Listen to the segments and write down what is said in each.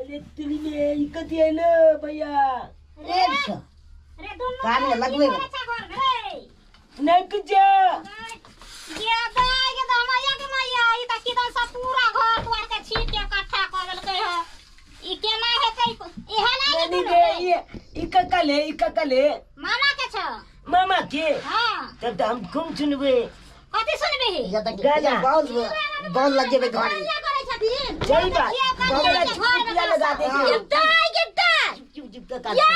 अरे तुली में ई कथी एलो भैया रे अच्छा रे दुनू कान में की लगबे करै छै घर में रे नहीं कुछ ये दाय के दामैया के मैया ई त किदन सब पूरा घर द्वार के छीट के इकट्ठा कऽ देलकै है ई केना हेतै इहे नहि नानी दुनू गे रे। ये ई ककले ई ककले मामा के छौ मामा के हाँ तब तो हम खूब सुनबे कथी सुनबिही या तक गाना। बॉल बॉल लग जेबे घर में बढ़िया करै छथिन सही बात देखिए, बड़ा कनिया के घर में चुपकिया लगा दे हाँ। ये दाय के दाय चुप चुप के काट या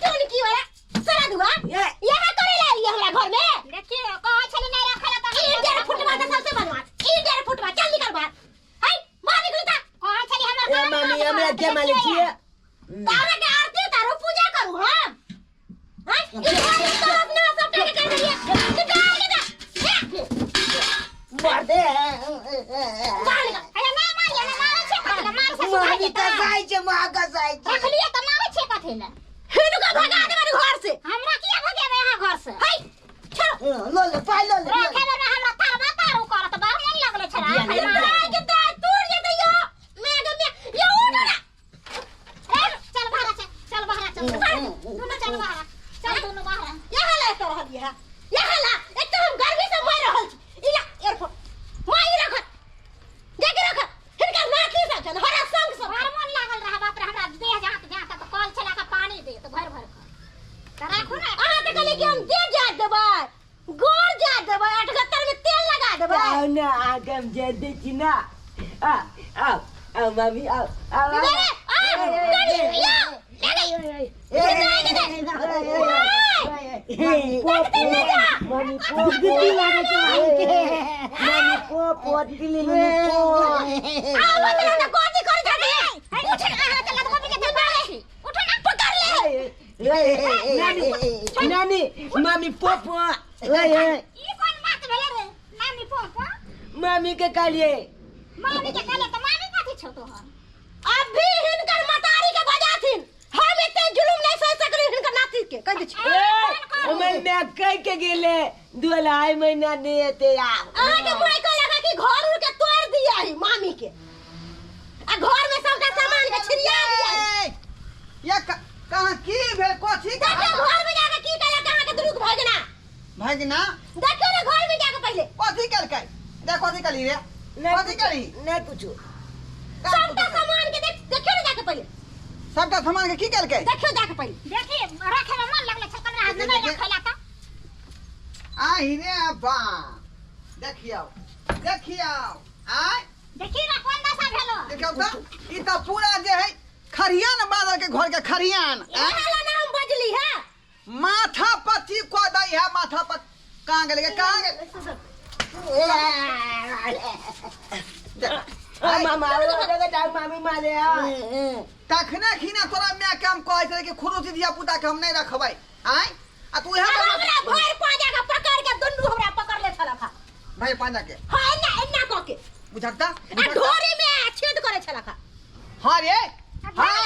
तुन की वाला सारा दुआ ये यहाँ करे ला आइए हमरा घर में देखियो कहै छली नहीं रखला त ई डेढ़ फुटवा त सबसे बनवा ई डेढ़ फुटवा चल निकल बाहर है बाहर निकलू त कहै छली हमरा ए काम मामी काज हमरा करत, के माले देखियो छिए तारा के आरती उतारू पूजा करू हम हैं ई घर में तो अपना सब के कर दिए निकाल के दे मार दे बाहर निकल अरे ना मारिए ना मारै छै कथी ला मारै छै सुधार मामी जेतै। कसाई छै माँ कसाई छै रखलिए त मारै छै कथी ला हिनका भगा देबै घर से हमरा किया भगेबै अहाँ घर से है छोड़ो लो ले पाइ लो ले रखे बेर में हमरा तारबा तारू करत बड़ मन लगले छला दिया नहीं। मारै के दाय तोड़ जेतै यो मैं के मैं यो उठ ना ए चल बाहर चल चल बाहर चल दोनों चल बाहर चल दोनों बाहर यहाँ ला तो रहल है यहाँ ला एक तो हम गर्मी से मर रहल छी इला एयरफोन माई रख जाके रख हिनकर नाती सब छन हरा संग सब भर मन लागल रहा बाप रे हमरा देह जहाँ जहाँ तक कल चला के पानी दे तो भर भर के त राखू ना अहाँ त कहली कि हम देह जात देबै गोर जात देबै अठगत्तर में तेल लगा देबै आओ ना आगे हम जे दे छी ना आ आओ आओ मामी आओ आओ आओ रे आ कनी यो ले ले मामी गुदगुदी लागै छै मामी के मामी पो दिली पो आउ त ना कोथी करै छथि उठ अहाँ त लतको के बाहर छी उठ ना पकड़ ले नानी नानी मामी पो पो ई कोन बात भेलै रे नानी पो पो मामी के कहलिए मामी के कहले त मामी कथी छौ तोहर अभी हिनकर मतारी के बजाथिन हम एते जुलुम नहीं सह सकली हिनकर नाती के कह दै छी ए हमर माय कह के गेले 2.5 महीना नहीं एते आब अहाँ के माय कहलक कि घर उर के तोड़ दिया ही मामी के आ घर में सबटा सामान के छिड़िया दिया ही। या कहाँ की भेल कथी के देखियो घर में जाके की कहलक अहाँ के दुनू के भगना भगना देखियो ने घर में जाके पहिले कथी केलकै देख कथी कली रे नहीं कथी कली नहीं कुछो सबटा सामान के देख देखियो ने जाके पहिले सबटा सामान के की केलकै देखियो जाके पहिले देखी रखे में मन लगले छल कमरा देखे, नहीं देखे। रखेला त आ रे बा देखियौ देखियौ आय देखी ना कोन दशा भेलो देखियौ त ई त पूरा जे है खरियान बादल के घर के खरियान आय? इहे ला ना हम बजली है माथा पति को दै है माथा पति कहाँ गेलै गे कहाँ गेलै देख, आय, मामा मामी मारे तखने खिना तोरा माय के हम कहै छलै कि खुरुची धिया पुता के हम नहि रखबै आय आ तू इएह हमरा भर पाजा के पकड़ के दुनू हमरा पकड़ ले छलक भाई पांजा के हां एना एना क के बुझकता आ ढोरी में छेद करे छलक हां रे हां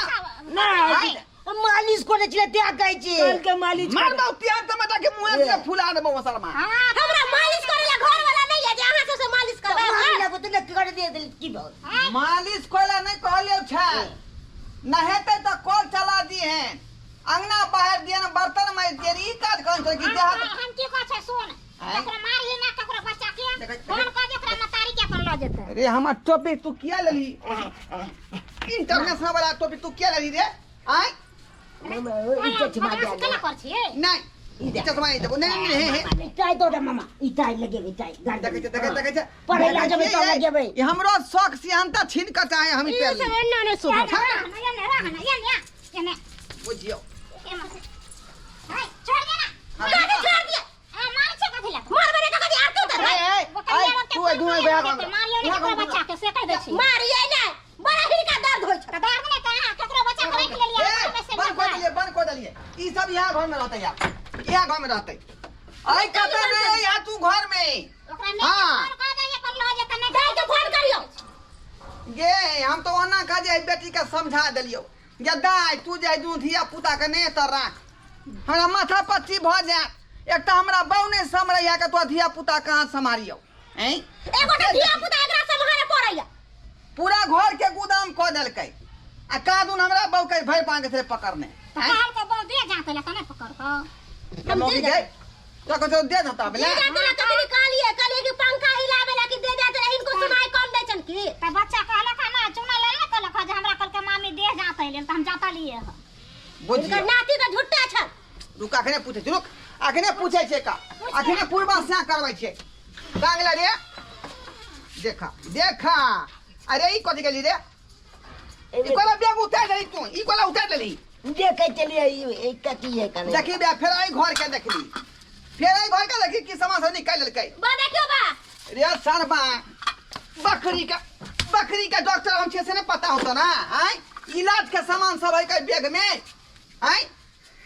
ना मालिश करे छले त्या कहै छी कल के मालिश मार दो प्याज टमाटर के मुंह से फुला देबो मसरमा हां हमरा मालिश करे ला घर वाला नहीं है जे अहाँ सब से मालिश करबै मामी लगो त न कर दे देल की भौ मालिश कोला नहीं कहलियो छै नहेते तो कल चला दिए हैं अंगना बाहर दिए ना बर्तन मार दिए ई काज कौन छै कि देह हम की कहै छै सुन आँय? ककरो मारही ना ककरो बच्चा के देखै- फोन कऽ दे ओकरा मतारी के अपन लऽ जेतै अरे हमर टोपी तू किया लेली इंटरनेशनल वाला टोपी तू किया लेली रे आय मामा ई चश्मा बदमाशी दे केना कर छियै नहीं ई चश्मा नहीं देबो नहीं नहीं हे हे टाइ दो रे मामा ई टाइ लगेबै टाइ गाड़ देखै छै देखै देखै छै पढ़ै ला जेबै तब लगेबै। ई हमरो शौक सिहनता छीन कऽ चाहे हम ई ई पेर सब ली एना नहि सुधर एने राख ना एने एने बुझियौ एने हाय छोड़ दे ना हाँ, गाड़ी छोड़ दिया आ मार छै कथि ला मारबे ने त कथि आरती उतर ए, ए, ए, तू ए, दुनू बेरा काम कर। मारियो ने यहाँ ककरो काम कर। बच्चा के से कह दै छी मारिए ने बड़ा हिनका दर्द होइ छै दर्द नै त अहाँ ककरो बच्चा के राखि लेलियै ए, बंद कऽ देलियै बंद कऽ देलियै ई सब यहाँ घर में रहतै यहाँ यहाँ घर में रहतै आइ कतऽ नहीं यहाँ तू घर में ओकरा नहि हाँ। फोन कऽ दैयै पर लऽ जेतै नहि दाइ के फोन करियौ गे हम तो ओना कह जे बेटी के समझा देलियौ गे दाइ तू जे दुनू धिया पुता के नहि एतऽ राख हमरा माथा पच्ची भऽ जायत एक तऽ हमरा बहू नहि सम्हरैया के तोरा धिया पुता कहाँ सम्हारियौ ऐं एगो धिया पुता एकरा सम्हारे पड़ैया पूरा घर के गोदाम कऽ देलकै आ कादुन हमरा बहू के भरि पान के छले पकड़ने। त काल के बहू दे जाते ला त नहीं पकड़ हो। हम दे गए तो को दे जाता बेला दे जाते ला कभी कहलिए कहलिए कि पंखा हिलावे ला कि दे जाते ला इनको सुनाई कम दे छन की। त बच्चा कहलक ना चुना ले ना कहलक जे हमरा कल के मामी दे जाते लेल त हम जाता लिए ह। बुझियो नाती त झुट्टा छन। रुक अखने पूछे छै, रुक अखने पूछे छै का अखने पूर्वा से करबै छै कांगला रे। देखा देखा अरे ई कथि गेली रे ई कोला बैग उतार देली तू ई कोला उतार देली देखे चलिए ई कथी है कने देखी बे फेर आई घर के देखली फेर आई घर के देखी की सामान सब निकाल लेलकै। बा देखियो बा रे सरबा बकरी का डॉक्टर हम छे से नहीं पता होता ना। आय इलाज के सामान सब है के बैग में। आय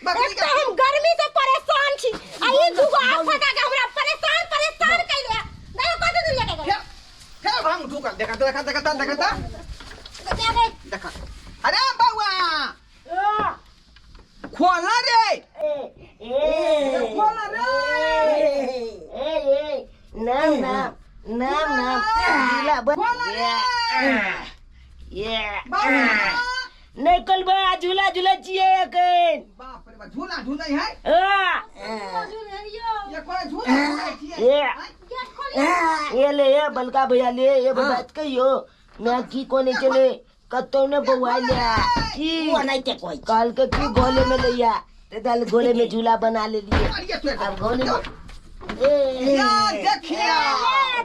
बकरी के हम गर्मी से परेशान छी आ ई दुगो आफत के हमरा परेशान परेशान कैले देखो कत दूर लेके गेल। फेर भांग ढुकल देखा देखा देखा देखा देखा। अरे बउआ खोला रे ए खोला रे ए ए नाम नाम नाम नाम झूला खोला रे ये बउआ नहीं कल बा झूला झूला छिए अखन। बाप रे बाप झूला झूला है ये कोई झूला झूला छिए। ये ले ये बलका भैया ले ये बात कहियो मैं की कोने चले कतौ ने बउआ लिया की नहीं कोई कल के की गोले में लिया ते दल गोले में झूला बना ले लिए अब गोले में ए या देखिया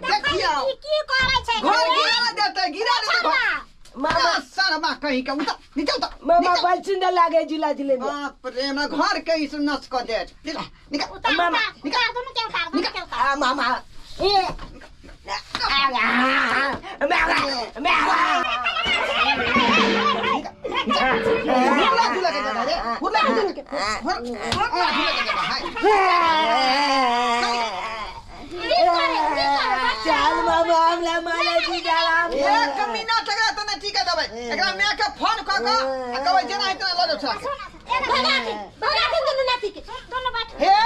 देखिया की करै छै घर गिरा देते गिरा देते मामा सरबा कहीं के उतर नीचे उतर मामा बड़ सुंदर लागे झूला झूले में। बाप रे हमरा घर के ई नस क दे निकाल निकाल मामा निकाल दोनों के उतार दोनों के उतार। आ मामा ए आ मैं झूला झूला के जगह रे झूला झूला के झूला के जगह है। चल मामा हमला माला जी डाला एक मिनट एकरा त नहीं ठीक है देबै एकरा my के फोन क क आ कहबै जेना हेतै ल जाउ छड़ा के भगा के दोनों नाती के दोनों बैठ हे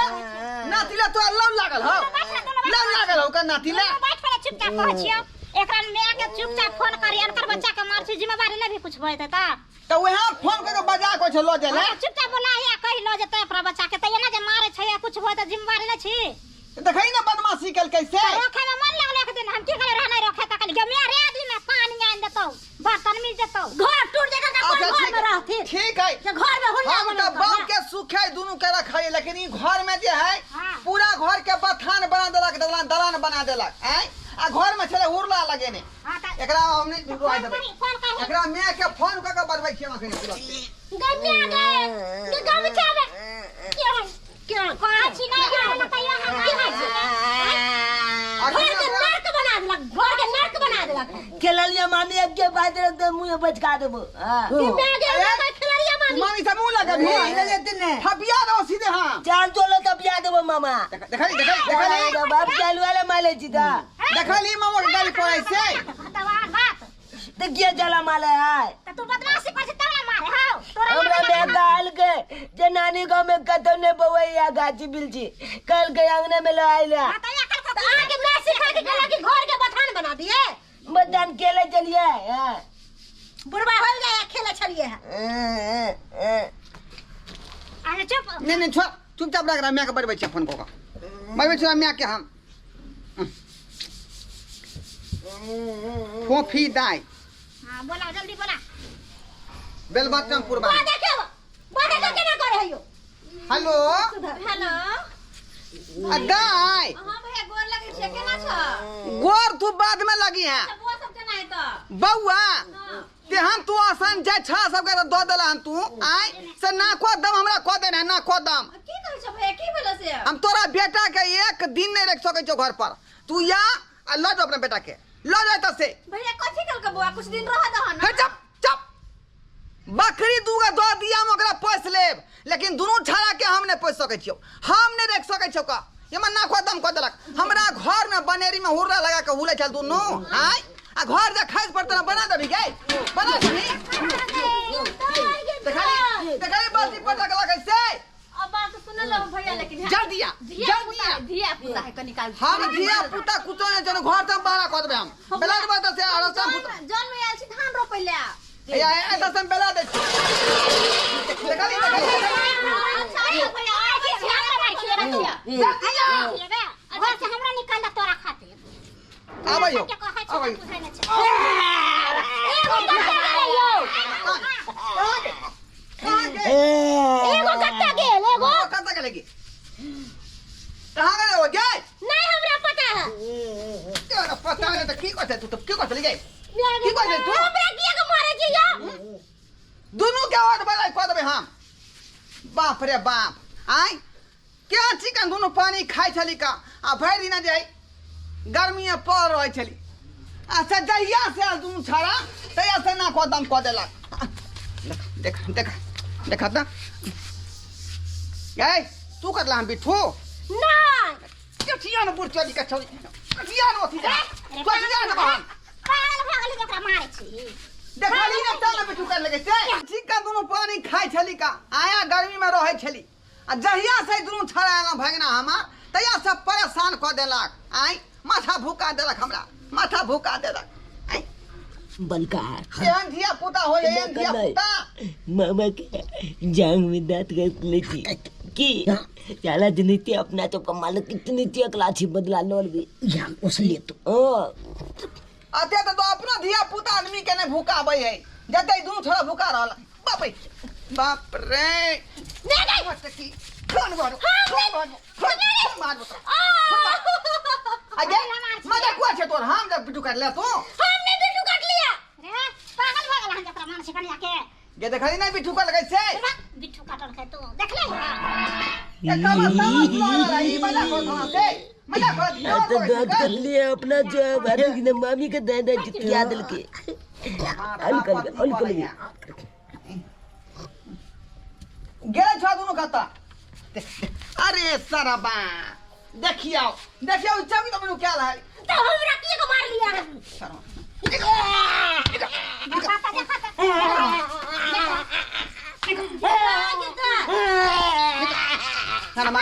नाती ला तो लव लागल हो लव लागल हो का नाती ला बैठ पर चुपचाप कहै छियो एकरा my के चुपचाप फोन करी अनकर बच्चा के मार छी जिम्मेवारी ले भी कुछ होय त त वहां फोन क के बजा को छ ल जाले चुपचाप बोला या कहि ल जेतै अपना बच्चा के त एना जे मारे छै या कुछ होय त जिम्मेवारी ले छी। देखै ना बदमाशी कल कैसे रखे में मन लागल एक दिन हम की करे रहना रखे त कल गमिया रे आदमी में पानी आन देतौ बर्तन मिल जेतौ घर टूट जेतौ त कोन घर में रहथिन। ठीक है जे घर में हुल्ला हम त बाप के सुख है दोनों के रखै लेकिन ई घर में जे है पूरा घर के बथान बना देलक दलान दलान बना देलक आय आ घर में छले हुरला लगेने एकरा हम नहीं रुआ देबै एकरा my के फोन क के बजबै छियै अखनी तुरंत। गमिया गे के गमछा में के के कहै छी नै हम त यहाँ की है छी घर के नर्क बना देलक घर के नर्क बना देलक। खेललिया मामी अब के बाद रख दे मुंह बचका देबो। हां मैं गे मैं खेललिया मामी मामी सब मुंह लगा भी ले लेते ने थपिया दो सीधे। हां चल चलो तबिया देबो मामा देखली देखली देखली बाप चालू वाला माले जी दा देखली मामा के गाली पड़ै से बात त किया जला माले है त तू बदमाशी कर तब ना मारे हां तोरा हमरा बे गाल के जे नानी गांव में कतौ ने बवैया गाची बिलची कल के आंगने में लाइला त आके मैं सिखा के कहला कि घर के बथान बना दिए बथान खेले चलिए। हां बुढ़वा हो गया खेले चलिए है। अरे चुप नहीं नहीं छोड़ चुपचाप रख रहा मैं के बजबै छियै फोन क के बजबै छियै मैं के हम फोफी दाई। हां बोला जल्दी बोला बेलबत्तमपुर बा देखियो बा देखियो केना करे हयो। हेलो हेलो दाई। हां भैया गोर लगै छै, केना छ? गोर तू बाद में लगी है। बौआ सब केना है त? बौआ तेहन तू आसान जाय छ सबके द देला हन तू आय से ना को दम हमरा को देना ना को दम। की कहै छ भैया, की भेलो से? हम तोरा बेटा के एक दिन नहीं रख सकै छौ घर पर, तू या आ ल जाओ अपना बेटा के ल जाए त से। भैया कथि कहलक बौआ, कुछ दिन रह दह ना। हे चुप चुप, बकरी दूगा दो दिया हम ओकरा पोस लेब, लेकिन दुनू छाड़ा के हम नहीं पोस सकै छियौ, हम नहीं रख सकै छियौ का ये मन ना को दम को देलक। हमरा घर में बनेरी में हुर्रा लगा के हुले चल दुनू आय आ घर जे खाइस पर तना बना देबी गे, बना देबी। देखली देखली बाल्टी पटक लगे से। अब बात सुनल भैया, लेकिन जल दिया जल दिया धिया पुता है कनी काल। हम धिया पुता कुछो नहीं जन घर से बाहर कर देबे हम बेलार बात से अरसा पुता जन में आयल छी धान रोपै ले। या एतऽ से हम बेला दै छी। देखली देखली। अच्छा भैया आइ छी हमरा मार छियै रखिया। जल्दी घर से हमरा निकाल दे तोरा खातिर। आबैयो के कहै छै आबैयो। बुझै नै छै। एगो गत्ता गेल यौ। कहाँ गे? कहाँ गे? एगो गत्ता गेल एगो। कतऽ गेलै गे? कहाँ गेलै ओ गे? नहीं हमरा पता है। तोरा पता नहि तऽ की कहै तू तऽ की कहै गे? की कहै तू? हमरा किया के मारे छी यौ? दुनू के और बलाई कऽ देबै हम। बाप रे बाप, आय क्या चिकन दुनू पानी खाइ छली का आ भरि दिना जे गर्मीए पड़ रहै छली। अच्छा जहिया से आयल दुनू छाड़ा तहिया से ना कऽ दम कऽ देलक। देख देख देख देख तऽ गै तू करला हम बिट्ठू। नहीं। कथिया न बुढ़ चली के छौड़ी कथिया न अथी जा कथिया न बहन पागल भऽ गेली ओकरा मारे छी। देखली ने तब ने बिट्ठू कर लगे से चिकन दुनू पानी खाइ छली का आया गर्मी में रहै छली आ जहिया से दुनू छड़ा आयल भगना हमार तहिया सब परेशान कऽ देलक। आय माथा भूका देलक हमरा, माथा भूका देलक। आय बलका एहन धिया पुता होय एहन धिया पुता। मामा के जांग में दांत घस लेती की चला जनीती अपना तो कमाल कितनी अकला छी बदला लोल भी या उसले तो ओ अते तो अपनो धिया पुता आदमी के नहीं भूकाबै है जते दुनू छोड़ा भूका रहल। बाप रे बाप रे नहीं नहीं। की कौन मारो कौन मारो कौन मारो अगे मजा कुआ छे तोर हम जब बिटू कर ले तू हमने बिट्टू काट लिया। रे पागल भऽ गेल हन जकरा मान छै कनिया के। गे देखली नहीं बिट्टू कर लगै छै। बिट्टू काटल के तू देखले ए कमा समझ न रही मजा को था से मजा को तो दांत कर लिया अपना जो अरे ने मामी के दादा जितिया दिल के अल कर गेल छ दुनु कता। अरे सरबा देखियो देखियो चौकी तो क्या है तो हमरा किए के मार लिया। सरबा देखा ता देखा ता। सरबा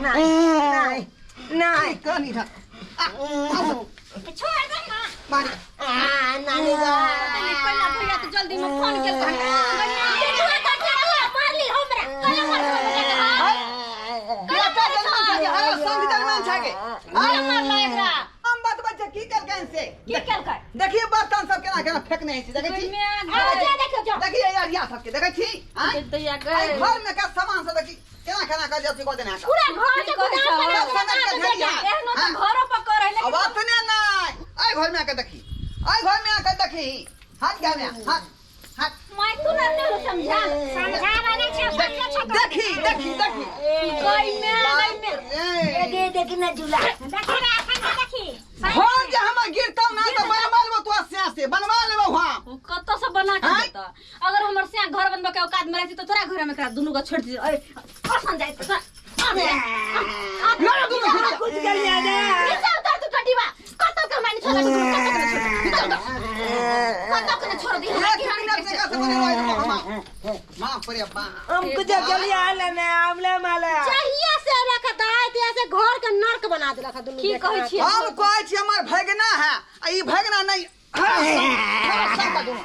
नहीं नहीं कनी था छोड़ दे ना। मारी आ नानी गा पहला भैया तो जल्दी में फोन के बिट्टू काट लिया मार ली हमरा। कल मार बेटा जन्म छागे हर संग जन्म छागे कल मारला एकरा। हम बतबै छै की करकै से की केलकै? देखिए बर्तन सब केना केना फेकने छै देखै छी। जा देखियो जा देखिए यार या सबके देखै छी। आय दैया गए घर में का सामान सब देखी केना केना कर जल्दी कऽ देने है। पूरा घर के गोदाम बना सब समेट के धरिया। एहनो तो घरो पर करे लेकिन अब अपने नहीं आय घर में आके देखी आय घर में आके देखी हाथ गया में हाथ हाथ मैं तू ना नहीं समझा समझाबै नै छै समझै छै। देखी देखी देखी कोई में नहीं में दे देखी ना झूला देखी रे एखन से देखी। घर जे हम गिरतौ ना तो बनवा लेबो तो से से बनवा लेबो हम कत से बना के देता। अगर हमर से घर बनबे के औकात में रहती तो तोरा घर में करा दुनू के छोड़ दी। अरे असन जाइत तो ना दुनू कुछ कर लिया ना नीचे उतर तू टटीवा कत के मानी छोड़ दे कत के न छोड़ दी। एक मिनट से का बने हम बाप रे बाप हमको जगल आला ना आमला माला चाहिए से रख दाय दिया से घर के नर्क बना देलक दुनू। की कहै छी हम कहै छी हमर भगना है आ ई भगना नहीं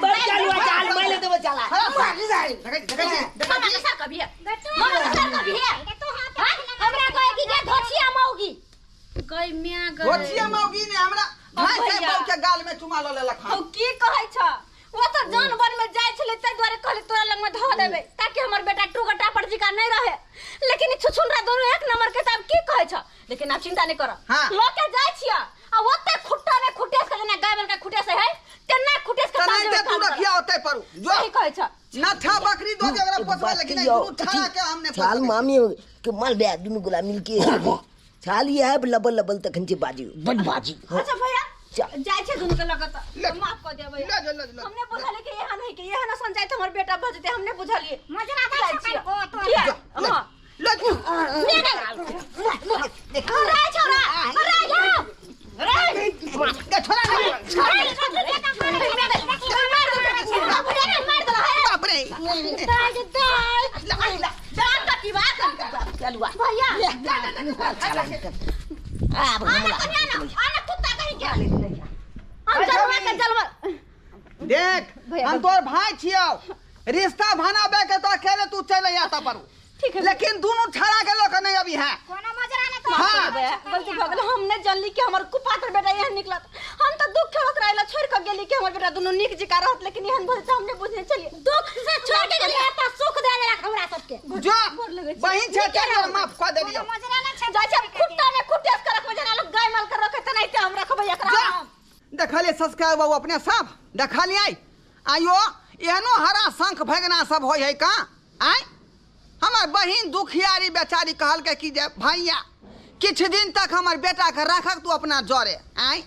बस चलवा चाल मैं ले देबो चला देखै देखै मामा के सर कभी मामा के सर कभी हमरा कहे कि गे धोछिया मौगी गई मिया गई धोछिया मौगी ने हमरा भाई साहब बाबू के गाल में चुमा ल लेलक। हम की कहै छ वो तो जानवर में जाय छलै तै दुआरे कहली तोरा लग में धो देबै ताकि हमर बेटा टूगटा पर जिका नहीं रहे। लेकिन छुछुनरा दोनों एक नंबर के तब की कहै छ। लेकिन आप चिंता नहीं कर हाँ। ल के जाय छिया आ ओते खुट्टा में खुटेस के जना गाय बन के खुटेस है तेना खुटेस के तनाइते तू रखिया ओते परू जो सही कहै छ। नठा बकरी दो के ओकरा पोसवा लेकिन दुनू छाड़ा के हमने छाल मामी के माल बे दुनू गुला मिल के छाल ये है लबल लबल तखन जे बाजी बड बाजी। अच्छा भैया जाय छै दुनू के लगत माफ कर देबै। ले ले ले हमने बुझलिए कि यहाँ नहीं कि यहाँ न समझाय त हमर बेटा भजते हमने बुझलिए मजरा दै छै को तो हां ले तू ले रे छोरा रे रे गे छोरा बाप रे चलवा भैया अब आना कन्या ना आना कुत्ता कहीं के हम जलवा के जल देख, भैया, हम तोर भाई छियौ, रिश्ता भाना के तो अकेले तू चले आता पर, ठीक है। लेकिन दोनों छड़ा के लोग नहीं अभी है। कोनो मजरा नहीं तो। हाँ। भैया, गलती भऽ गेल, हम नहीं जानली कि हमर कुपात्र बेटा एहन निकलत। हम तो दुख के ओकरा इला छोड़ के गेली कि हमर बेटा दुनू नीक जिका रहत, लेकिन एहन भल हम नहीं बुझने छलियै। दुख से छोड़ के गेलियै तऽ सुख दे देलक हमरा सबके। जो गोर लगै छी। बहिन छै तें माफ कऽ देलियौ। कोनो मजरा नहि छै। जाइ छै खुट्टा में खुट्टे से रखबै, जेना लोग गाय माल के रखे तेनाहिते हम रखबै एकरा। जा देखलियै सब्सक्राइब बाबू अपने सब देखलियै आयो एहनो हरा शंख भगना सब होइ है का आय। हमर बहिन दुखियारी बेचारी कहलकै कि जे भैया किछु दिन तक हमर बेटाके राखक तू अपना जरे आय,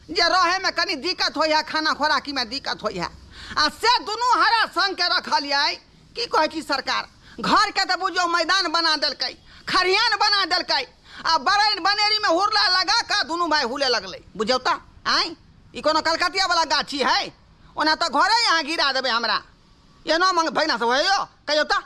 जे रहैमे कनि दिक्कत होइ है, खाना खोराकीमे दिक्कत होइ है, आ से दुनू हरा संगके रखलियै। की कहै छी सरकार, घरके तऽ बुझियौ मैदान बना देलकै, खरिहान बना देलकै, आ बरैन बनेरीमे हुरला लगा कऽ दुनू भाय हुले लगलै। बुझियौ तऽ आँय, ई कोनो कलकतिया वाला गाछी है? ओना तऽ घरे यहाँ गिरा देबै हमरा, एना मंग भैना सब होइयो कहियौ तऽ।